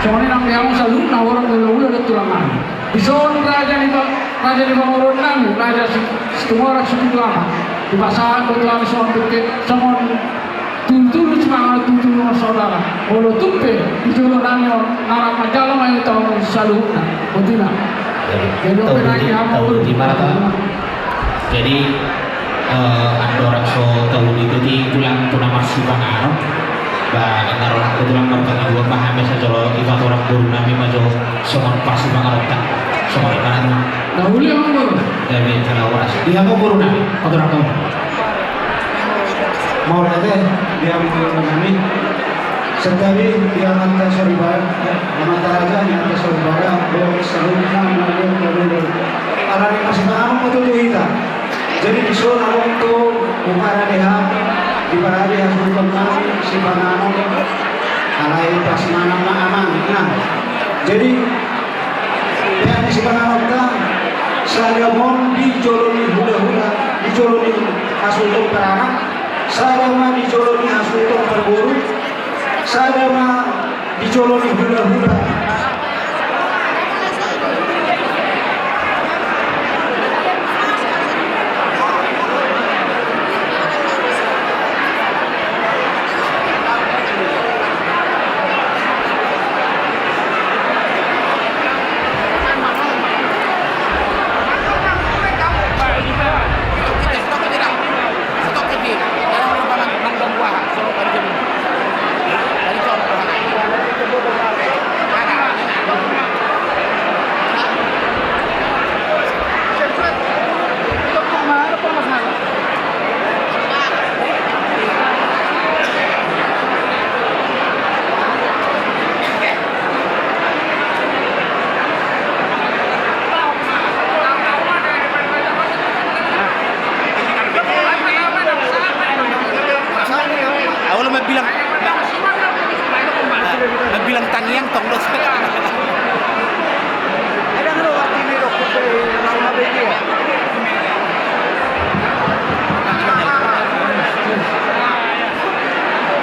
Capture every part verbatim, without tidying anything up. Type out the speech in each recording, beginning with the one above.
Songon i nang di hamu saluhutna, horong ni hulahula dohot tulang nami. Dison raja ni pa-, raja ni pamoruon nami, raja Si-, Situmorang Sipituamat. Dipasahat do tu hami songon pingke, songon tulutulu simanganon, tulutulu marsaudara. Molo tung pe di jolo nami on, nunga manjalo ma i tu hamu saluhutna. Botima. Jadi, jadi, tau ope nai di hamu, tau di mana, tau? Jadi, eh, andorang so tau di tuti tulang tu na marsipanganon. Ba, na ro nangkin tulang martangiang, dua ma hami sajolo, ipatorang boru nami ma jo songon parsipanganonta. Songon i ma. Na uli ma boru. Jadi, kalau horas. Di hamu boru nami, patorang hamu. Mauliate, di hamu boru nami. Santabi, di amanta soripada, amanta raja, di amanta soripada, boru saluhutna, boru, boru, boru. Alani parsipanganon ma tutu hita. Jadi dison adong tu umpara di hami, diparade hasuhuton nami sipanganon, alai pas mangan ma amang. Nah, jadi, peak ni sipanganonta, sada ma on di jolo ni hulahula, di jolo ni hasuhuton paranak, sada ma di jolo ni hasuhuton parboru, sada ma di jolo ni hulahula. Ahu lo mabilang, mabilang tangiang tong dos.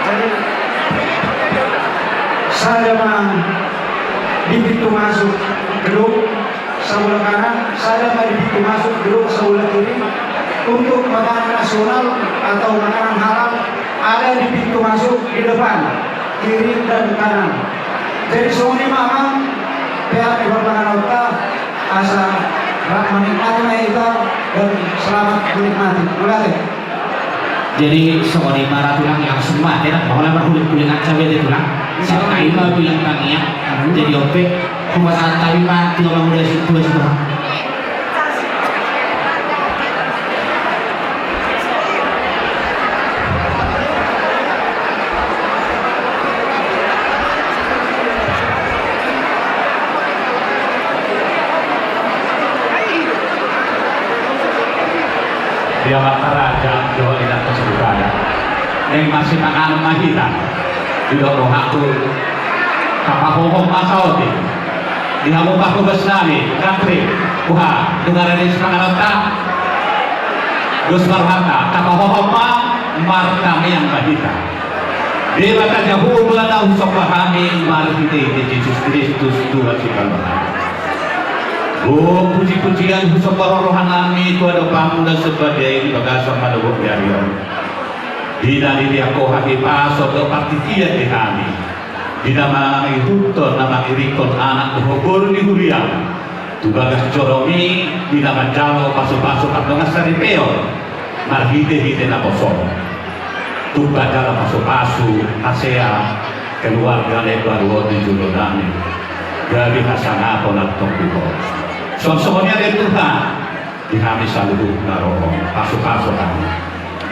Jadi, sada ma di pintu masuk gedung sabola kanan, sada ma di pintu masuk gedung sabola kiri. Untuk makanan nasional atau makanan halal ada di pintu masuk di depan, kiri dan kanan. Jadi songon i ma amang, peak ni parpanganonta, asa rap menikmati ma hita dan selamat menikmati. Mauliate. Jadi songon i ma ra tulang, langsung ma, enak ma, holan marhuling-huling aja be tulang. Siap nai ma bilang tangiang. Jadi ope, hupasahat hami ma tu amang uda si, tu si tulang. Di amanta raja, di amanta soripada. Naeng marsipanganon ma hita. Didok rohangku, tapahohom ma saotik. Di hamu pahobas nami, Katri, Uha, dengaran ni sipanganonta. Dos ma rohanta, tapahohom ma martangiang ma hita. Debata Jahowa na husomba hami marhite-hite Jesus Kristus Tuhan sipalua hami. O puji-pujian husomba roha nami tu adopanmu na somba dia i di bagasan manogot ni ari on. Di na didiak ho hahipason dohot partingkian di hami. Di na mangihuthon na mangiringhon anak dohot boru ni huriam tu bagas joromi, di na manjalo pasu-pasu pardongan saripeon marhite-hite naposom. Tung manjalo pasu-pasu hasea keluarga na imbaru on di jolo nami, gabe hasangapon antong di ho. Songon i ale Tuhan, di hami saluhutna ro pasu-pasu hami.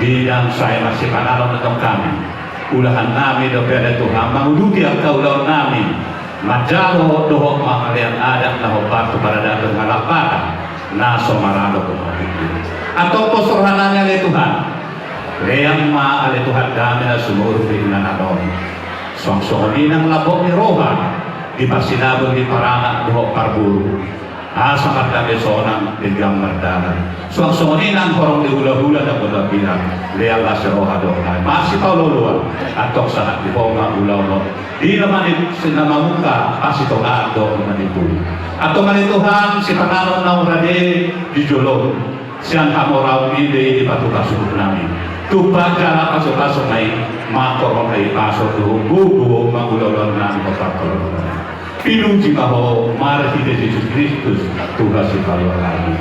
Di na sai marsipanganon antong hami, ulahan nami dope ale Tuhan manguduti angka ulaon nami, manjalo dohot mangalean adat na hombar tu paradaton halak Batak na so maralo tu hami. Antong pos roha nami ale Tuhan, lean ma ale Tuhan damina sumurung di inganan on. Suang songon i nang lambok ni roha di parsinabung ni paranak dohot parboru. Asa mardame sonang, denggan mardalan. Suang songon i nang horong ni hulahula na pola bilang, lean las ni roha dohot nami. Marsipaolooloan, antong sahat di ho ma ulaon on. Di na mani-, si na mamungka, pasti tonga do na manipuli. Antong ale Tuhan, sipanganon naung rade di jolom. Sian hamoraonmi do i dipatupa suhut nami. Tumpak jala pasupasu ma i, mangkorhon na i pasu tu gogo mangulahon nami ho parpolotan. Pinuji ma ho marhite Jesus Kristus, Tuhan sipaluah hami.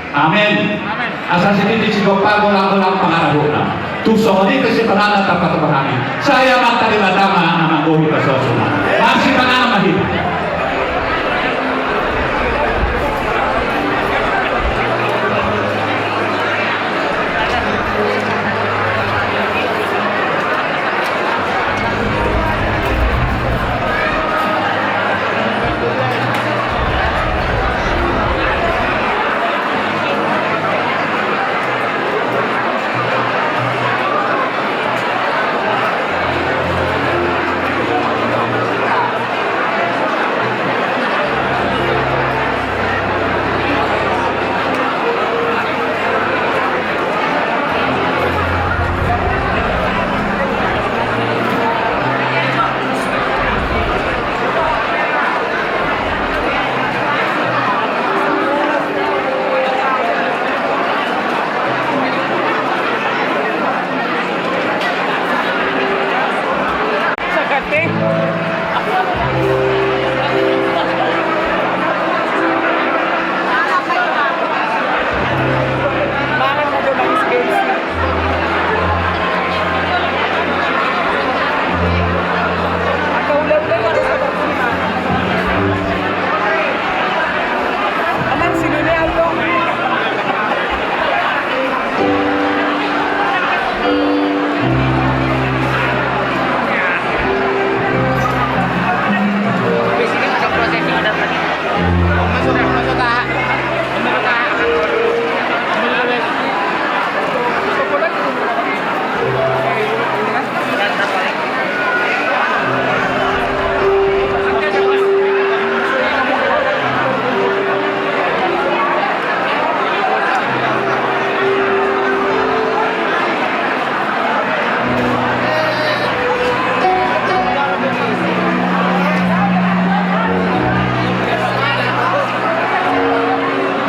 Amen. Amen. Asa sititi sigompa, golanggolang pangarahutna. Tung songon i pe sipanganon na tapatupa hami. Sai Amanta Debata ma na manggohi pasu-pasuna. Marsipanganon ma hita.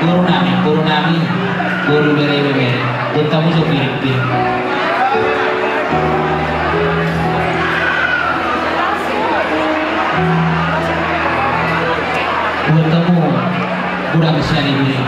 Boru nami, boru nami, boru bere, bere, bere. Boru tamu so pirik, pirik. Boru tamu, boru nami sian i, bere.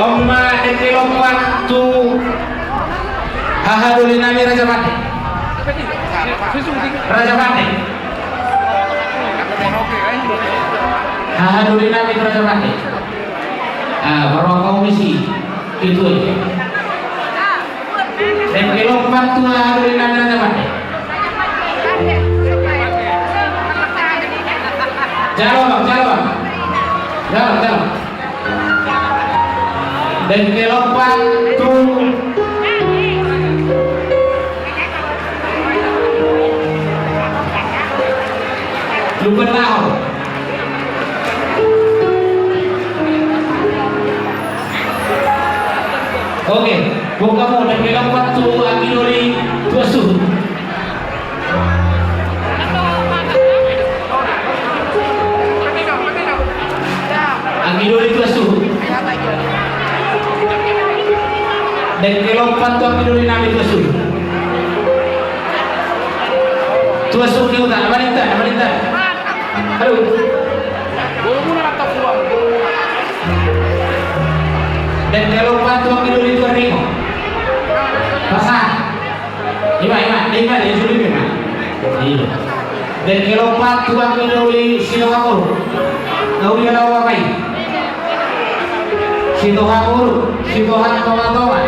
Oma, dengke lompan tu haha doli nami Raja Pande. Raja Pande. Haha doli nami Raja Pande. Ah, baru kau misi itu aja. Dengke lompan tu haha doli nami Raja Pande. Jalo, jalo. Jalo, jalo. Dengke lompan tu Lumban Nahor. Oke, buka mo, dengke lompan tu anggi doli tuan suhut. Anggi doli tuan suhut. Dengke lompan tu anggi doli nami tuan suhut. Tuan suhut ni uta, aman inta, aman inta. Aduh. Dengke lompan tu anggi doli tuan Ringo. Pasahat. Ima, ima, ima, ima, ima. Iya. Dengke lompan tu anggi doli Sitohang Uruk. Nauli ala wapai. Sitohang Uruk, Sitohang Tonga-tonga.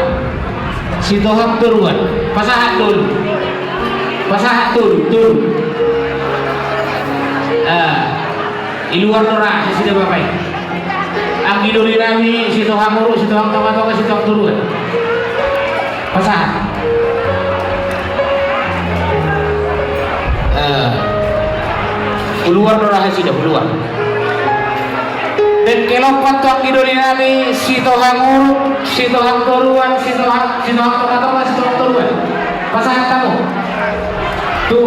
Sitohang Toruan. Pasahat dulu. Pasahat dulu, dulu. Ah. I luar do ra, sisi da bapak i. Anggi doli nami, Sitohang Uruk, Sitohang Tonga-tonga, Sitohang Toruan. Pasahat. Eh, uluan do ra, sisi da, uluan. Dengke lompan tu anggi doli nami, Sitohang Uruk, Sitohang Toruan, Sitohang, Sitohang Tonga-tonga, Sitohang Toruan. Pasahat hamu. Tu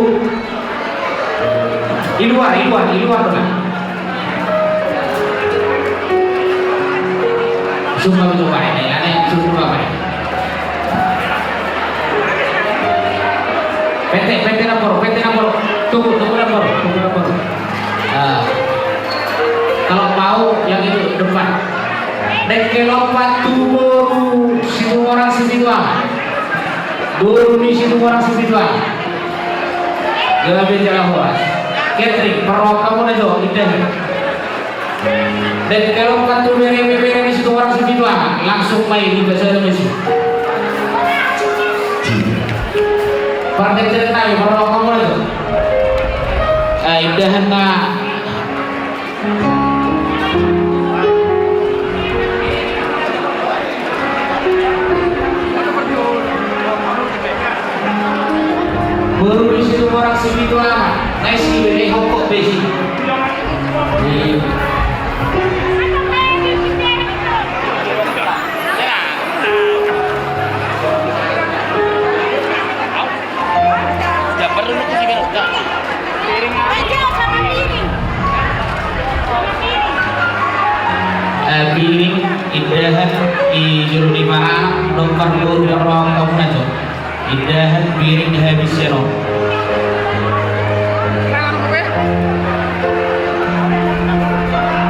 I luar, i luar, i luar do na. Sumba, sumba, eh, eh, eh, sumba, eh. Pete, pete na boru, pete na boru. Tunggu, tunggu na boru, tunggu na boru. Ah. Kalau mau yang itu depan. Dengke lompan tu boru Situmorang Sipitualang. Boru ni Situmorang Sipitualang. Gabe jala horas. Catering, parrohahon hamu na jo, indahan. Dengke lompan tu bere-bere ni Situmorang Sipitualang. Langsung ma i, di basa na mesi. Parcatering nami, parrohahon hamu na jo. Ah, indahan na. Boru ni Situmorang Sipitualang, na isi bere hokok besi. Di jolo ni parange, nomor dua, nomor dua, nomor dua. Indahan piring habis ya, no.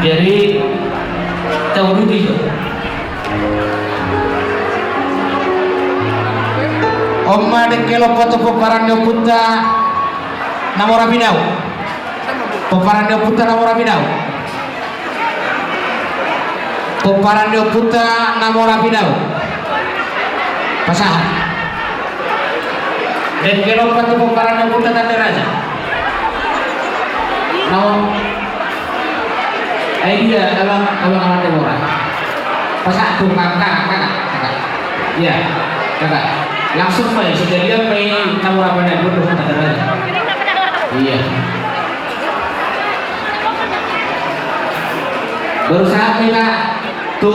Jadi, tahu dulu, Jo. On ma dengke lompa tu pomparan ni ompunta na mora pinau. Pomparan ni ompunta na mora pinau. Pomparan ni ompunta na mora pinau. Pasahat. Dengke lompa tu pomparan ni ompunta Tanda Raja. Na Ai dia, abang, abang, abang Deborah. Pasahat tu, kakak, kakak, kakak. Iya, kakak. Langsung ma i, sekalian ma i tamu apa nih, bodoh, kata dia. Iya. Baru saat kita tu,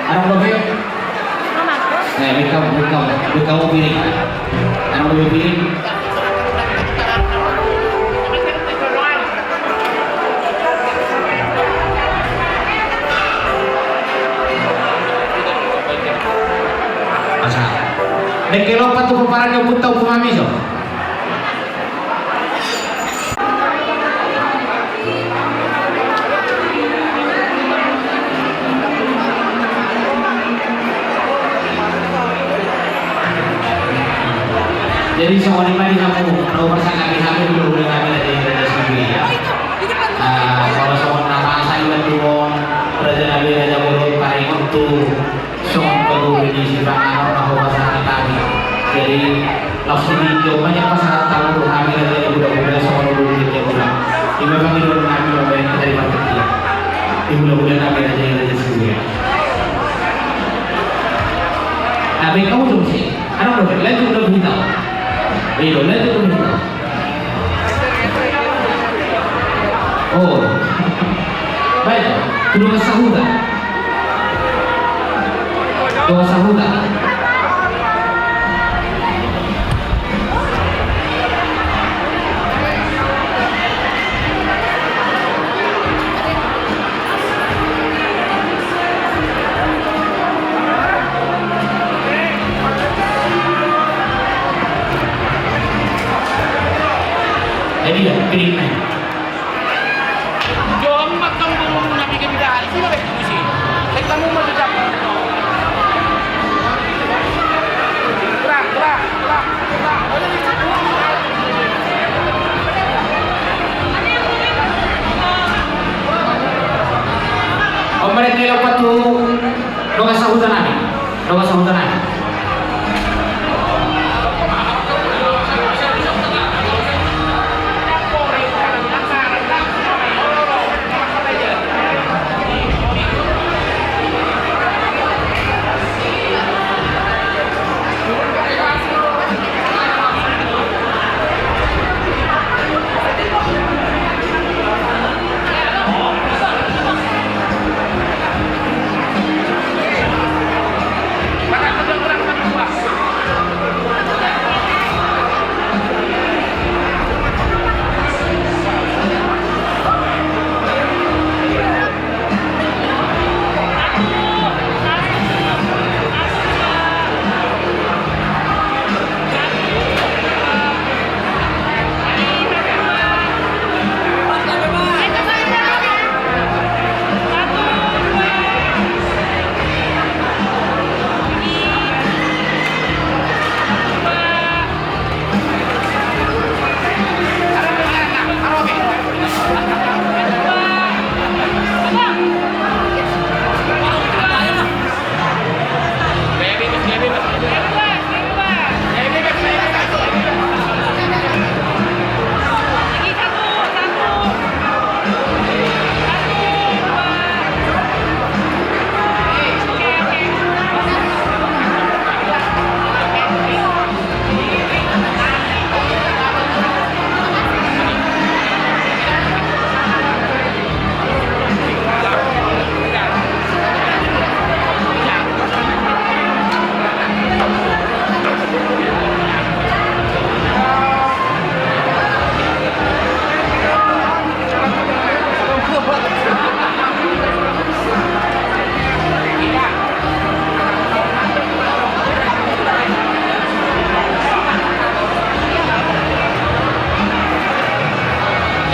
orang bodoh. Eh, beka, beka, beka piring. Anu, beka piring. Masa. Dengke lompa tu pomparan ni ompunta Ompu Mamiso. Jadi songon i ma di hamu, na hupasahat hami, hami hulahula nami Raja i Raja Sibuya. Ah, molo songon na masa i, iba tu on, raja nami Raja Bolon, paringot tu songon pagori ni sipanganon na hupasahat hami. Jadi laos di tingki on ma i pasahat hamu tu hami raja ni hulahula songon ulu ni hulahula. Ima pangidoan nami, ma baen hita di partingkian. Di hulahula nami Raja i Raja Sibuya. Nah, baik, hamu jo muse. Adong do, lanjut do hita. Iyo, lanjut do hita. Oh. Baik, tu dongan sahuta. Dongan sahuta. Jadi ya, piring na i. Jom, makan dulu, nabi ke bidari, sini, baik, tunggu sini. Baik, kamu mau jejak. Gerak, gerak, gerak, gerak. Om mereka yang patut. Dongan sahuta nami. Dongan sahuta nami.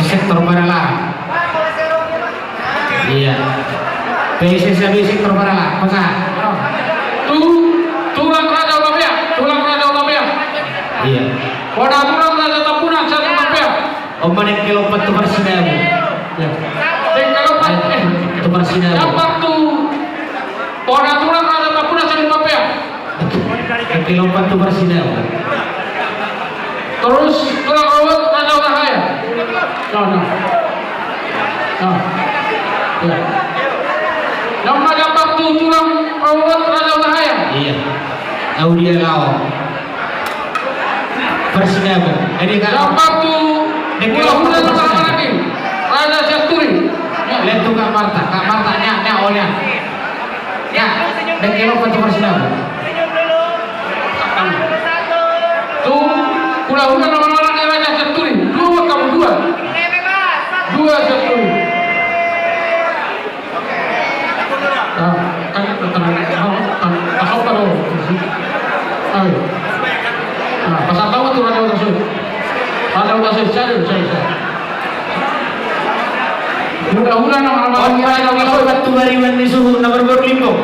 Sektor Paralarang. Iya. P S S A B sektor Paralarang. Pasahat. Tu, tulang raja Hulahea, tulang raja Hulahea. Iya. Bona tulang raja Tampunan sahat Hulahea. Oma, nengkel opat tu Parsinabo. Iya. Nengkel opat, eh, tu Parsinabo. Dapat tu bona tulang raja Tampunan sahat Hulahea. Nengkel opat tu Parsinabo. Terus tulang rorobot raja Hulahea. No, no. No. Iya. Nama dapat tu tulang rorobot raja Hulahea. Iya. Aulia lao. Persinabo. Jadi kan. Dapat tu. Dengke hula-hula na marhaha ni Raja Sianturi. Lean tu Kak Marta, Kak Marta, nya, nya, oh, nya. Nya, dengke lompat tu persinabo. Tu hula-hula na marhaha ni Raja Sianturi. Dua, kamu dua. Dua Sianturi. Ah, kan, kan, kan, kan, kan, kan, ayo. Ah, pasahat ma tu Raja Uta Soe. Raja Uta Soe, cari, cari, cari. Hula-hula na marhaha ni Raja Uta Soe. Lompat tu bariban ni suhut na marboru Limbong.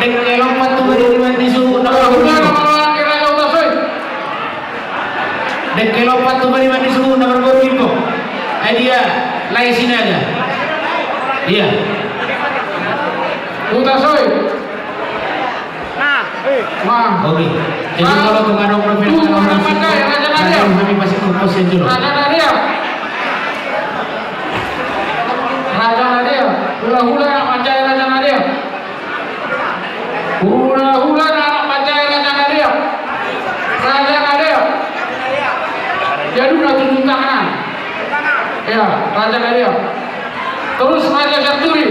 Dengke lompat tu bariban ni suhut na marboru Limbong. Hula-hula na marhaha ni Raja Uta Soe. Dengke lompat tu bariban ni suhut na marboru Limbong. Ai dia, Lae Sinaga. Iya. Uta Soe. Ma. Oke. Jadi kalau tu ngadong tu, hula-hula na marhaha ni Raja Nadia. Kami masih kukus ya dulu. Raja Nadia. Raja Nadia. Hula-hula na marhaha ni Raja Nadia. Hula-hula na marhaha ni Raja Nadia. Raja Nadia. Jadi udah tunjuk tangan. Ya, Raja Nadia. Terus Raja Sianturi.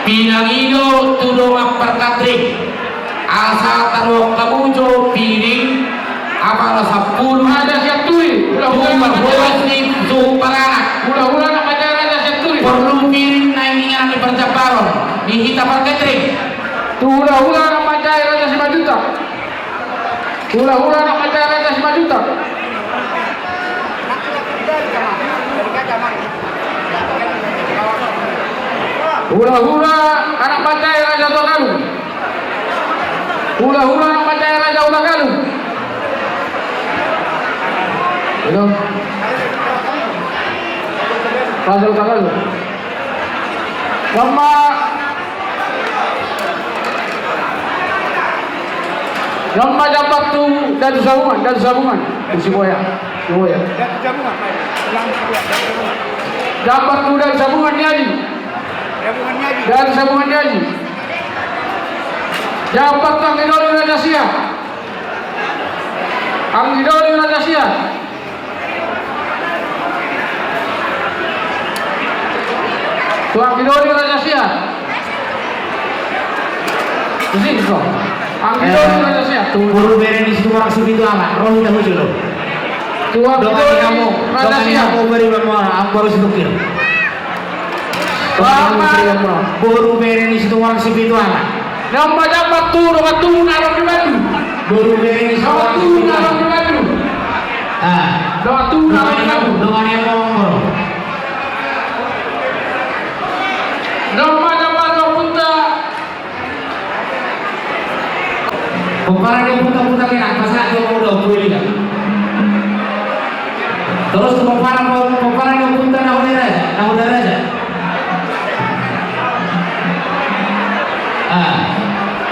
Pinangido tu dongan parkatrik. Asa taruhon hamu jo piring apala sampulu. Raja Sianturi, hula-hula na marhaha ni Raja Sianturi. Bolas ni suhut paranak. Hula-hula na marhaha ni Raja Sianturi. Porlu piring naeng inganan ni parjambaron ni hita parkatrik. Tu hula-hula na marhaha ni Raja Simanjuntak. Hula-hula na marhaha ni Raja Simanjuntak. Hula-hula na marhaha ni Raja Utagalung. Hula-hula na marhaha ni Raja Utagalung. Halo. Raja Utagalung. Nama, nama jambar tu Datu Sabungan, Datu Sabungan. Di Siboya, Siboya. Jambar tu Datu Sabungan ni Aji. Datu Sabungan ni Aji. Jambar tu anggidoli Raja Sia. Anggidoli Raja Sia. Tu anggidoli Raja Sia. Di sini kau. Anggidoli Raja Sia. Tu boru bere ni Situmorang Sipitu Ama. Ro hita tu jolo. Tu anggidoli Raja Sia. Dongan ni hamu, dongan ni hamu bari bamona, hamu baru Situngkir. Boru bere ni Situmorang Sipitu Ama. Nama jambar tu dongan tubu na adong di Bandung. Boru bere ni Situmorang Sipitu Ama. Dongan tubu na adong di Bandung. Ah. Dongan tubu na adong di Bandung. Dongan ni hamu, boru. Nama jambar tu Ompunta. Pomparan ni ompunta, ompunta kena, pasahat tu ompunta, ompunta. Terus tu pomparan, pomparan ni ompunta na hula raja, na hula raja. Ah,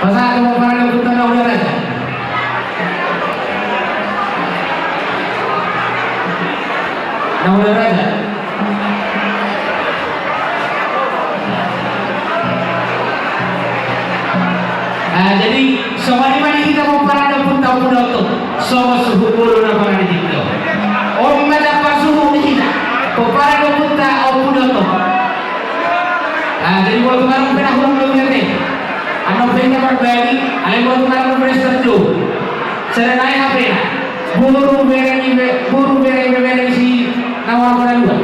pasahat tu pomparan ni ompunta na hula raja. Na hula raja. Ah, jadi, songon i ma di hita pomparan ni ompunta, Ompu Datu. Songon suhut boru na pala di tiktok. On ma jambar suhut di hita. Pomparan ni ompunta, Ompu Datu. Ah, jadi, molo tung adong pe na hurang do biar deh. Annon pe hita marbagi, alai molo tung adong pe na terjou. Sada nai hapena. Boru bere ni be-, boru bere ni bebere ni si na marboru dua.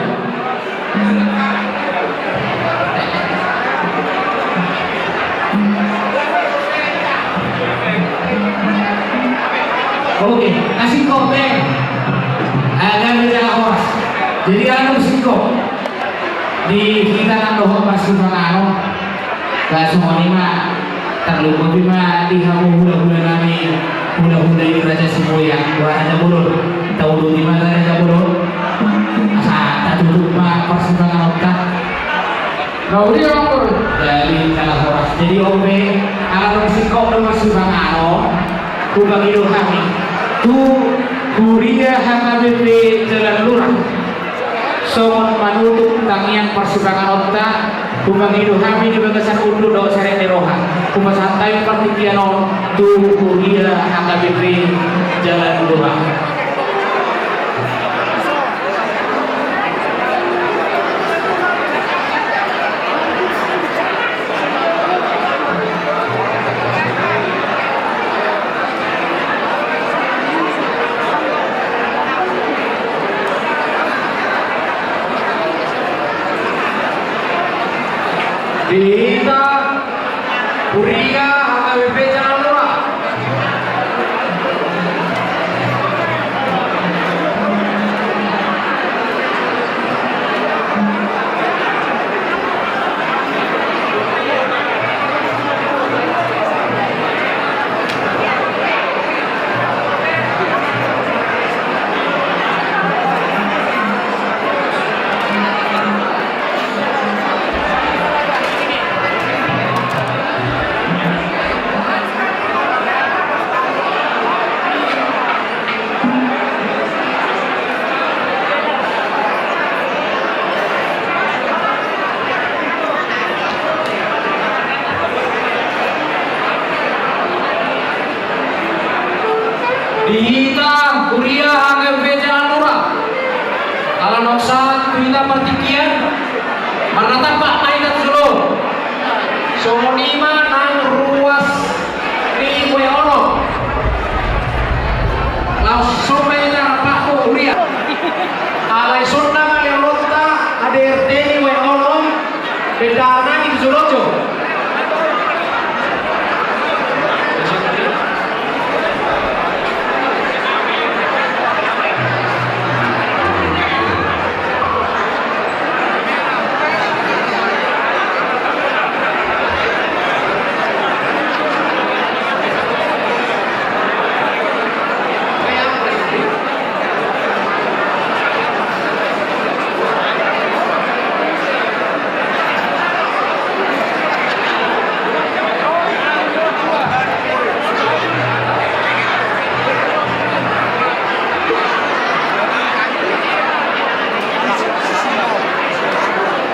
Oke, na singkop be. Gabe jala horas. Jadi, anu singkop. Di hita nang dohot parsipanganon. Bah, songon i ma, tarlumobi ma di hamu hulahula nami, hulahula ni Raja Siboya, Raja Bolon. Tauduti ma Raja Bolon. Asa tatutup ma parsipanganonta. Jadi, jala horas. Jadi, on pe, ala dung singkop do parsipanganon, hupangido hami tu Huria H K B P Jalan Lurah. Songon manutup tangiang parsipanganonta, Hupangido hami di bagasan unduk dohot serep ni roha, hupasahat hami partingkian on tu huria H K B P Jalan Gorak. Di hita huria H K B P Jalan Gorak. Di hita huria H K B P Jalan Gorak. Ala naung sahat tu hita partingkian, marnatampak ma hita tu jolo. Songon i ma nang ruas ni ue onom. Laos sumai na rapakku huria. Alai songon na ma leononta A D R T ni ue onom. Beda nang i tu jolo jo.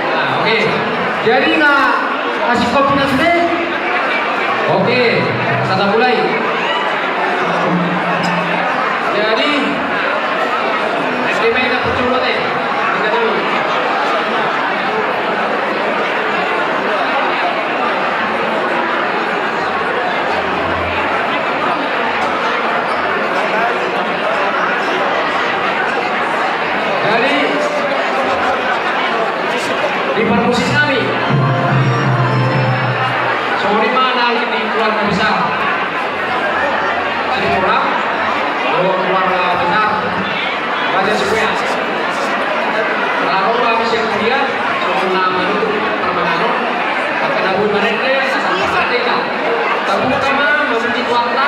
Nah, oke. Jadi na, kasih kopi na sudah. Oke, kita mulai. Jadi, S D M kita percuma deh. Kita dulu. Jadi, di parmusis nami, songon i ma nang di keluarga besar Situmorang, keluarga besar Raja Sibuea. Lalu kami siap kemudian, songon na manutup parmanganon, angka na boi marende, asa marende. Tabuka ma, mamuji Tuhanta,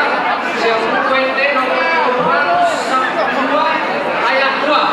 siap buku ende, nomor dua ratus dua, ayat dua.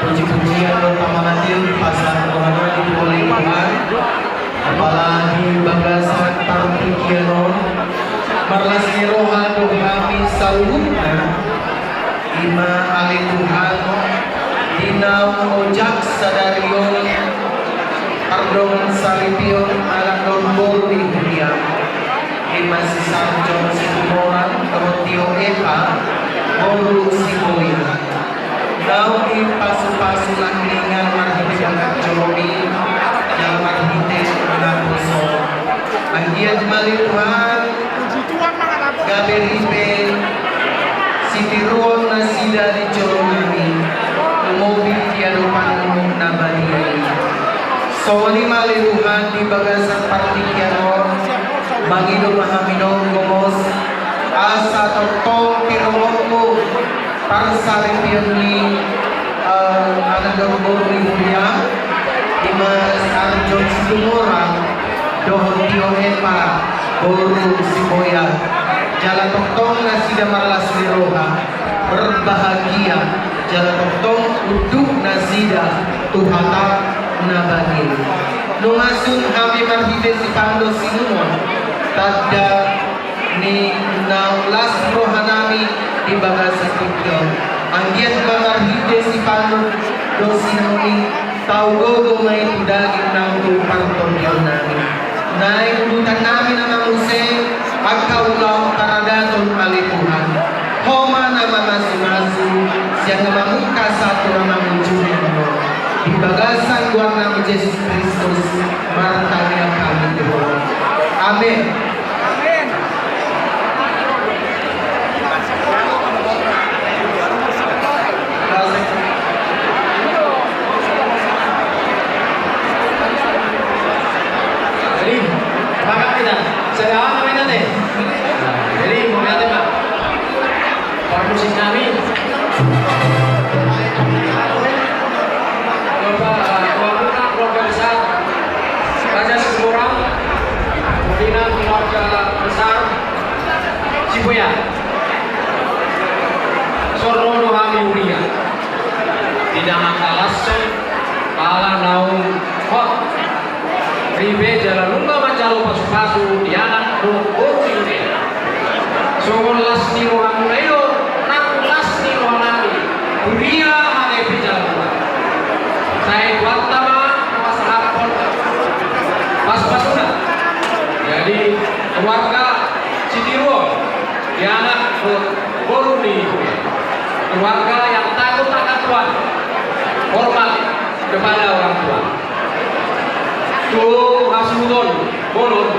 Puji-pujian dohot pamanat i pasahat roha nami tu Tuhan. Apala di bagasan partingkian on, marlas ni roha do hami saluhutna. I ma ale Tuhan, di naung ojak sadari on, pardongan saripeon anak dohot boru ni huriam, i ma si Sarjon Situmorang, Tio Epa boru Siboya. Naung dipasupasu nangkiningan marhite na jolo i jala marhite na poso. Anggiat ma ale Tuhan gabe ripe sitiruon nasida di jolo nami, lumobi di adopanmu na badia i. Songon i ma ale Tuhan di bagasan partingkian on, mangido ma hami nanggo muse asa tongtong tiruonmu parsaripeon ni, eh, anak dohot boru ni huria, i ma Arjo Situmorang dohot Tio Epa boru Siboya, jala tongtong nasida marlas ni roha, berbahagia, jala tongtong unduk nasida tu hata na badia. Nunga sun hami marhite sipandohan on, tanda ni naung las roha nami di bagasan tingki on. Anggiat ma marhite sipandohan on i tau gogo ma i tu daging nang tu partondion nami. Naeng udutan nami nama muse angka ulaon paradaton ale Tuhan. Ho ma na mamasumasu sian na mamungka sahat tu na mangujungi. Di bagasan goar nami Jesus Kristus martangiang hami tu Ho. Amen. Jadi, semangat kita. Semangat kita, deh. Nah, jadi, mau lihat, Pak. Parmusik nami. Bapak, eh, Tuan Rumah Keluarga Besar Raja Situmorang, pimpinan Keluarga Besar Sibuea. Songon i do hami huria. Di na mangkalashon, ala naung hot ripe jala nunga manjalo pasupasu di anak dohot boru ni huria. Songon las ni rohamuna i do nang las ni roha nami, huria HKBP Jalalura. Sai Tuhanta ma pasahathon pasupasuna. Jadi, keluarga sitiruon di anak dohot boru ni huria. Keluarga yang takut akan Tuhan, hormat kepada orang tua. Tu hasuhuton bolon,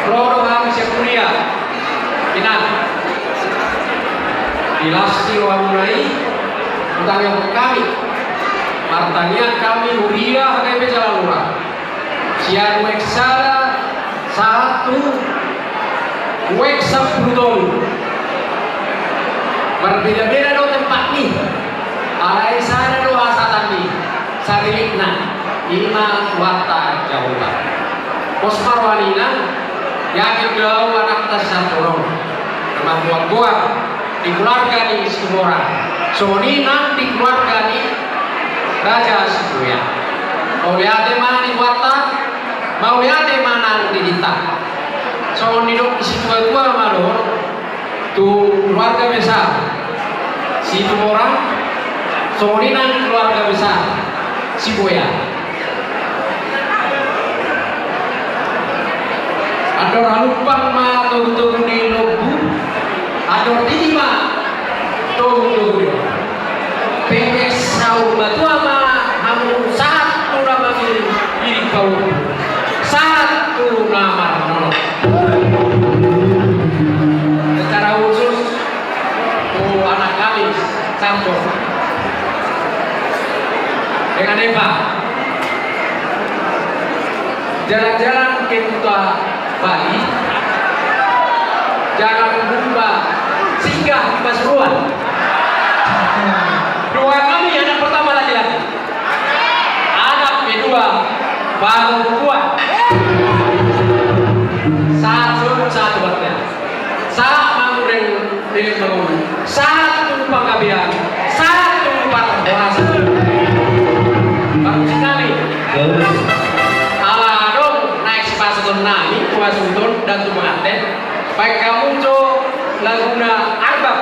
ro do hami sian huria, inang. Di las ni rohamuna i, hutangihon hami, martangiang hami huria HKBP Jalalura. Sian U X sada sahat tu U X sampulu tolu. Marbedabeda do tempat ni, alai sada do hasahatan ni, sarilikna, i ma Tuhanta Jahowa. Pos ma roha ni inang, yakin do ahu anakta si Santono, na mamboan goar di keluarga ni Situmorang, songon i nang di keluarga ni Raja Sibuea. Mauliate ma di Tuhanta, mauliate ma nang di hita. Songon nidok ni situatua ma dohot tu keluarga besar Situmorang, songon i nang keluarga besar Sibuea. Andor halumpang ma togutogu ni lombu, andor didi ma togutogu ni lombu. Pepes saur matua ma hamu sahat tu na mangiring, iring paumpu, sahat tu na marnono. Secara khusus tu anak kami, Sambo. Dengan Eva. Jalan-jalan ke Kuta Bali, jangan lupa singgah di Pasuruan. Doakan ni anak pertama laki-laki. Anak kedua perempuan. Satu, satu, satu. Sahat ma muse di leleng mangolu, sahat tu panggabean, sahat tu parhorasan. Parmusik nami. Ala adong naeng sipasahaton nami tu hasuhuton dan tu pengantin, baen hamu jo laguna Arbab.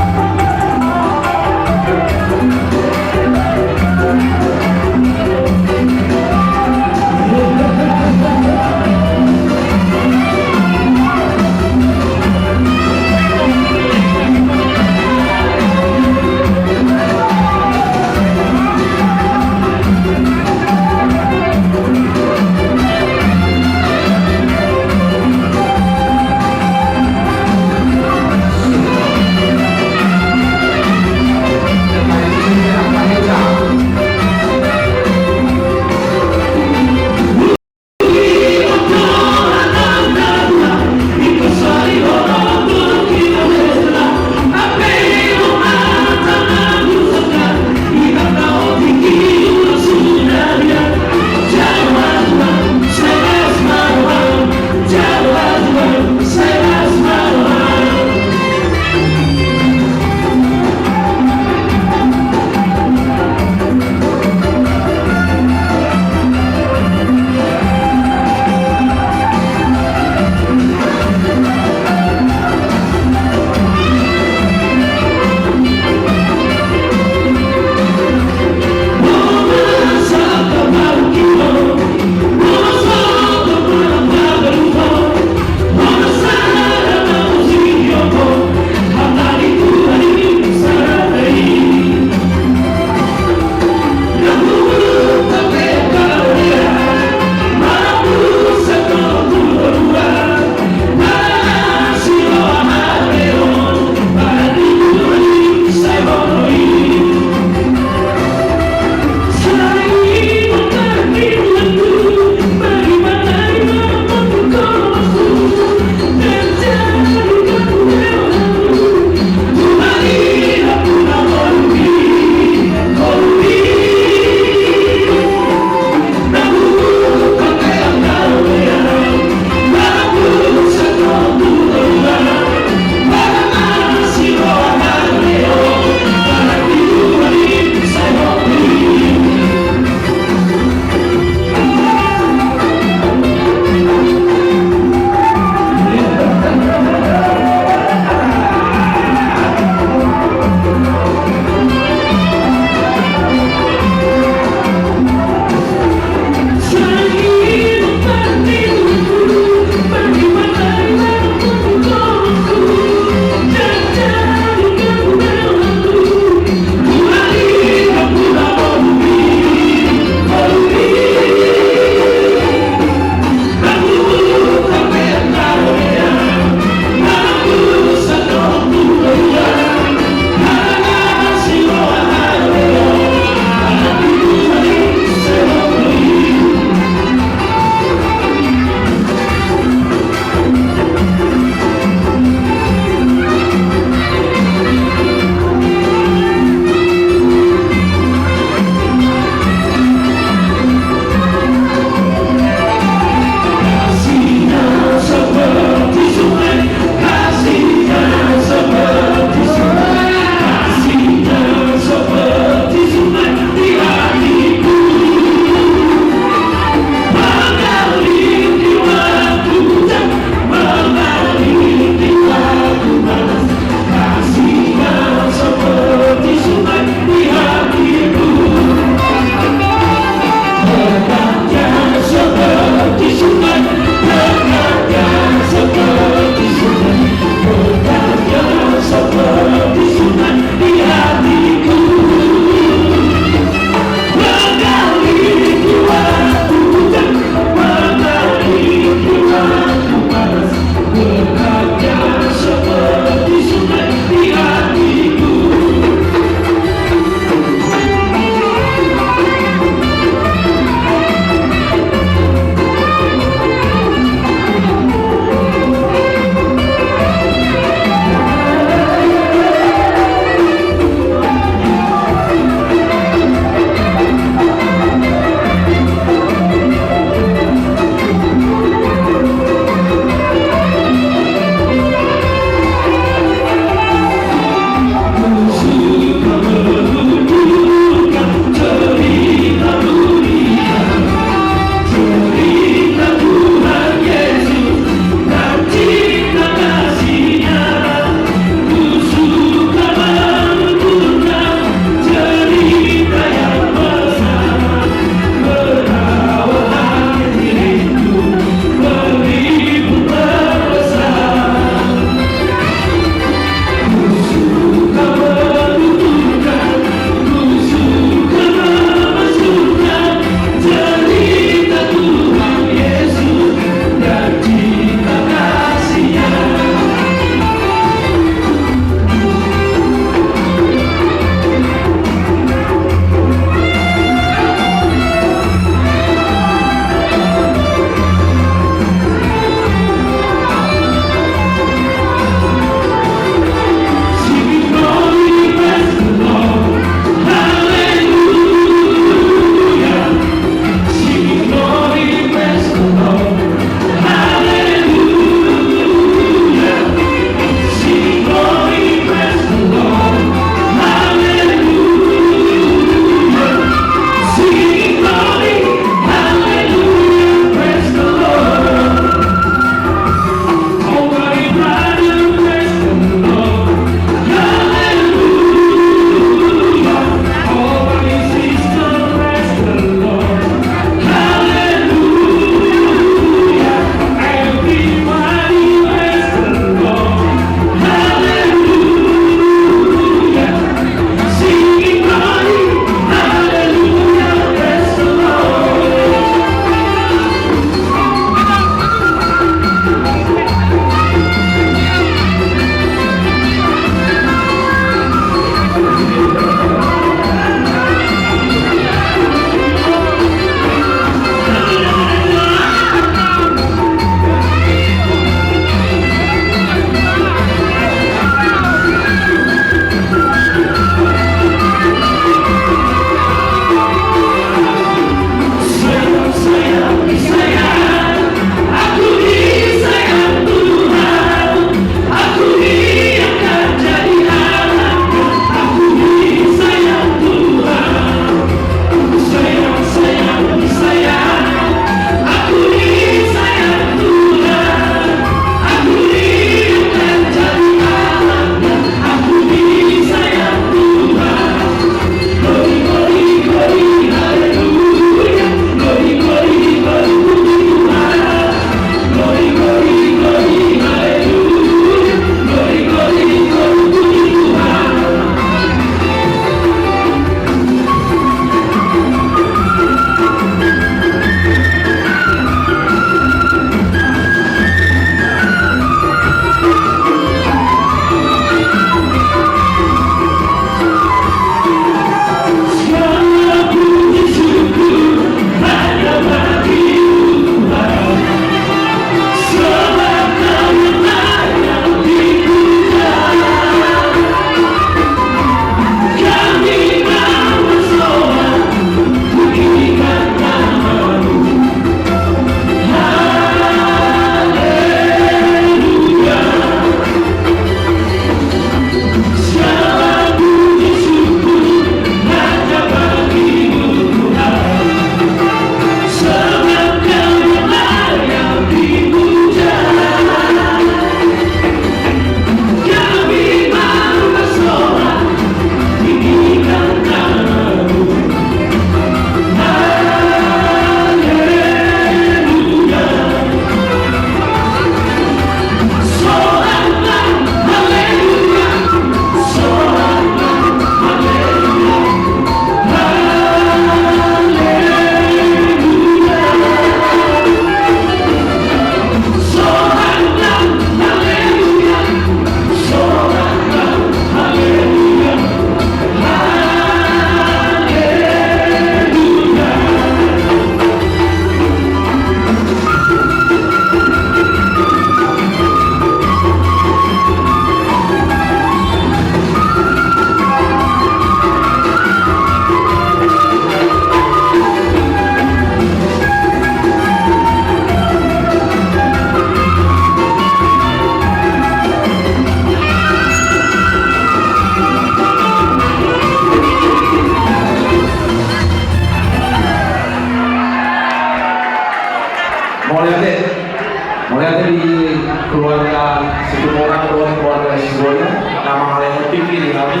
Keluarga Situmorang dohot keluarga Siboya na mangalehon tingki di hami.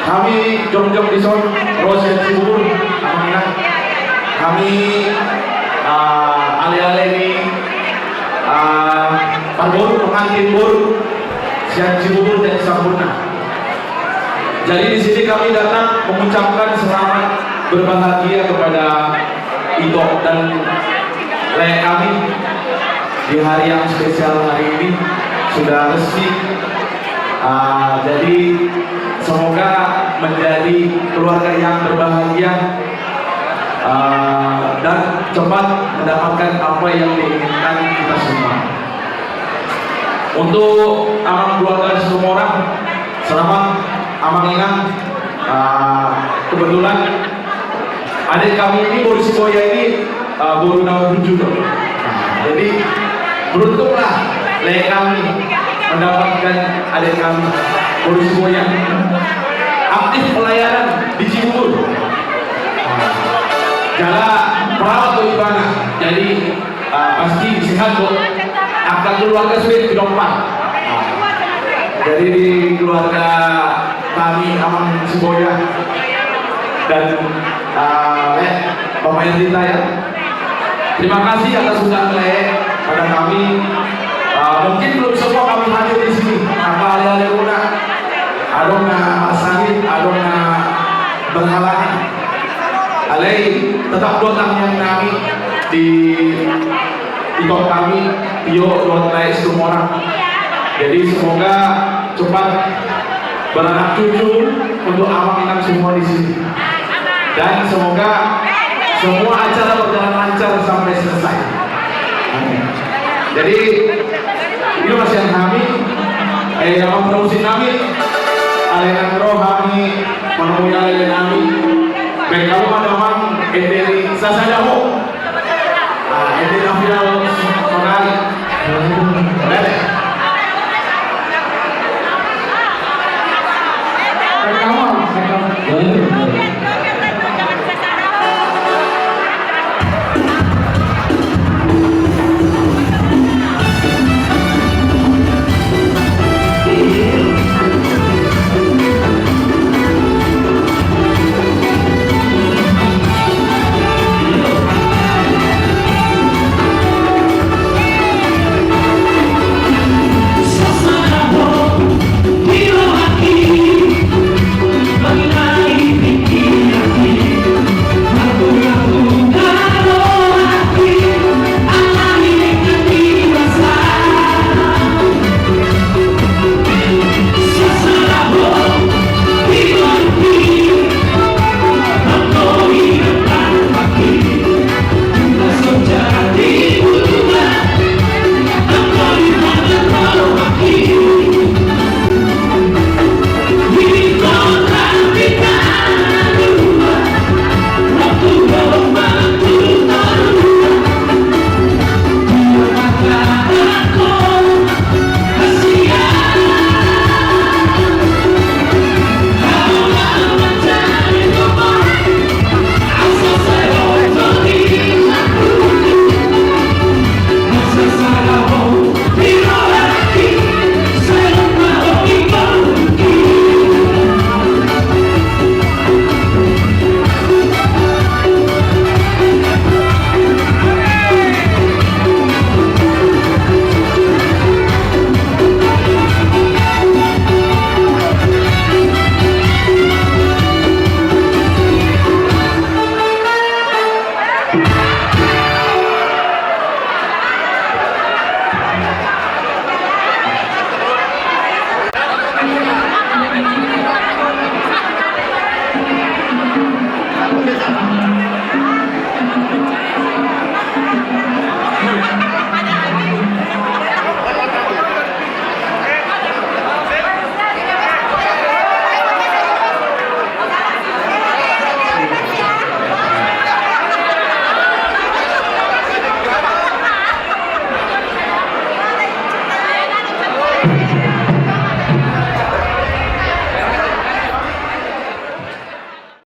Hami jongjong dison ro sian Cibubur, amang inang. Hami, ah, aleale ni, ah, parboru, pengantin boru sian Cibubur dan Sampurna. Jadi di sini kami datang mengucapkan selamat berbahagia kepada Ito dan Lae kami di hari yang spesial hari ini sudah resmi. Ah, jadi semoga menjadi keluarga yang berbahagia, ah, dan cepat mendapatkan apa yang diinginkan kita semua. Untuk amang keluarga Situmorang, selamat, amang inang. Ah, kebetulan adik kami ini, boru Siboya ini, ah, boru nomor tujuh tuh. Nah, jadi beruntunglah Lae kami mendapatkan adik kami, boru Siboya, aktif pelayanan di Cibubur. Nah, jala perawat do ibana. Jadi, ah, pasti sehat kok. Angka keluarga sudah di depan. Nah, jadi di keluarga kami, amang Siboya dan, ah, Lae, Bapak Ernita ya. Terima kasih atas undangan Lae pada kami. Ah, mungkin belum semua kami hadir di sini. Angka aleale muna, adong na sakit, adong na berhalangan. Alai tetap do tangiang nami di ito kami, Tio dohot Lae Situmorang. Jadi semoga cepat beranak cucu untuk amang inang semua di sini. Dan semoga semua acara berjalan lancar sampai selesai. Amin. Jadi, ini masih yang kami, eh, yang mau produksi kami, alai nang ro hami menemui alai nami. Baik, kalau ada mang, eh, dari Sasadaho. Ah, ende na final